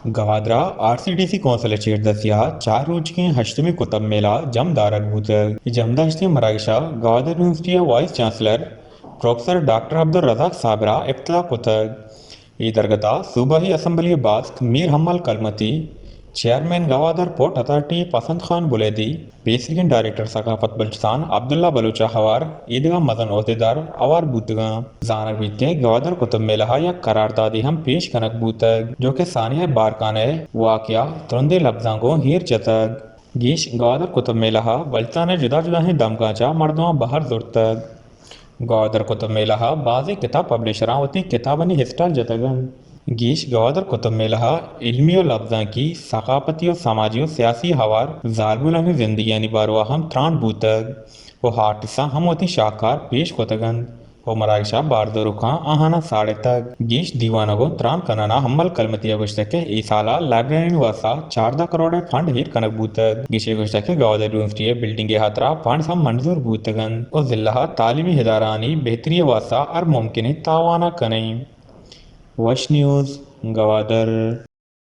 گوادر ءَ R C D C council ءِ چیردستی ءَ چار روچگیں ہشتمی کتب میلہ جم دارگ بوتگ۔ اے جمداشتیں مراگش ءَ گوادر یونیورسٹی ءِ vice chancellor professor doctor Abdul Razzaq Sabir ءَ افتتاح کتگ۔ اے درگت ءَ صوبائی اسمبلی ءِ باسک میر حمل کلمتی، چیئرمین گوادر پورٹ اتھارٹی پسند خان بلیدی، پیسریگیں ڈائریکٹر ثقافت بلوچستان عبداللہ بلوچ ءَ ہوار ایدگہ مزن عہدیدار ہوار بوتگ انت۔ زانگ بیت کہ گوادر کتب میلہ ءَ یک قراردادے ہم پیش کنگ بوتگ، جو کہ سانحہ بارکھان ءِ واقعہ ترندیں لبزاں گوں ایر جتگ۔ گیش گوادر کتب میلہ ءَ بلوچستان ءِ جدا جدائیں دمگاں چہ مردماں بہر زرتگ۔ گوادر کتب میلہ ءَ بازیں کتاب پبلشراں وتی کتابانی اسٹال جتگ انت۔ گیش گوادر کتب میلہ ءَ علمی و لبزانکی، ثقافتی و سماجی و سیاسی ہوار زالبولانی زندگیانی باروا ہم تران بوتگ و آرٹسٹاں ہم وتی شاہکار پیش کتگ انت و مراگش ءَ بہر زوروکاں آہاناں ساڑتگ۔ گیش دیوان ءَ گوں تران کنان ءَ حمل کلمتی ءَ گوشتگ کہ اے سال ءَ لائبریریانی واستہ چاردہ کروڑ ءِ فنڈ ایر کنگ بوتگ۔ گیش ءَ گوشتگ کہ گوادر یونیورسٹی ءِ بلڈنگ ءِ ہاترا فنڈز ہم منظور بوتگ انت و ضلع ءَ تعلیمی ادارہانی بہتری ءِ واستہ ہر ممکنیں تعاون ءَ کنیں۔ وش نیوز، گوادر۔